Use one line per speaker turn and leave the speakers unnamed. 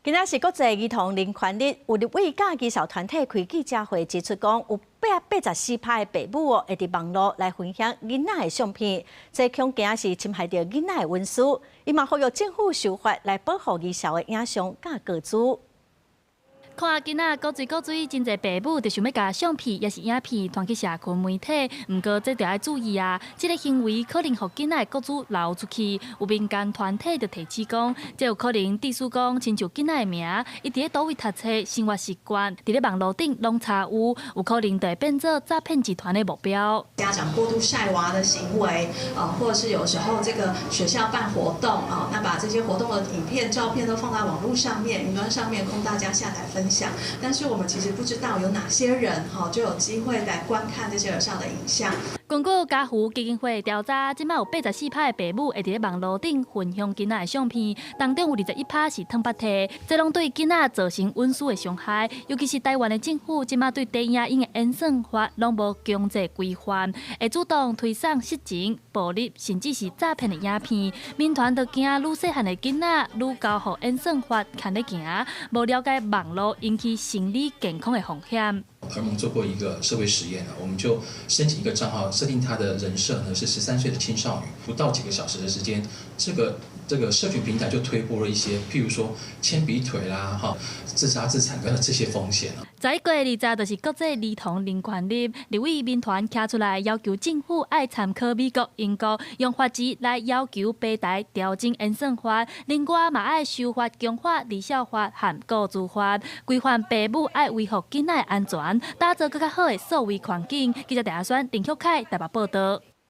今仔是國際兒童人權日，有立委佮兒少團體開記者會指出講，有84%的爸母哦，會佇網路來分享囡仔的相片，這恐驚是侵害著囡仔的隱私。伊嘛呼籲政府修法來保護兒少的影像佮個資。
看囡仔古錐古錐，真濟爸母就想欲共相片抑是影片傳去社群媒體。毋過這著愛注意啊，這个行為可能予囡仔的個資流出去。有民間團體就提醒講，這有可能致使講，親像囡仔的名，伊佇咧佗位讀冊、生活習慣，佇咧網路頂攏查有，有可能就會變做詐騙集團的目標。
家長過度曬娃的行為，啊，或者是有時候這個學校辦活動啊，那把這些活動的影片、照片都放在網路上面、雲端上面，供大家下載分享。但是我們其實不知道有哪些人哈就有機會來觀看這些兒少的影像。
根據家扶基金會調查，這馬有84趴的爸母會佇咧網路頂分享囡仔的相片，當中有21趴是淌腹體，這攏對囡仔造成隱私的傷害。尤其是台灣的政府，這馬對短影音的演算法攏無強制規範，會主動推送色情、暴力，甚至是詐騙的影片。民團就驚愈細漢的囡仔愈交予演算法牽咧行，無了解網路引起心理健康的風險。
兒盟做過一個社會實驗啊，我們就申請一個賬號，設定他的人設呢是13歲的青少女，不到幾個小時的時間，這個社群平台就推播了一些，譬如說鉛筆腿啦、哈自殺自殘的這些風險啊。
11月20就是國際兒童人權日，立委民團站出來要求政府愛參考美國、英國，用法治來要求平台調整演算法，另外嘛愛修法強化兒少法和個資法，規範爸母愛維護囡仔的安全，打造閣較好的數位環境。記者鄭阿宣、林旭凱台北報導。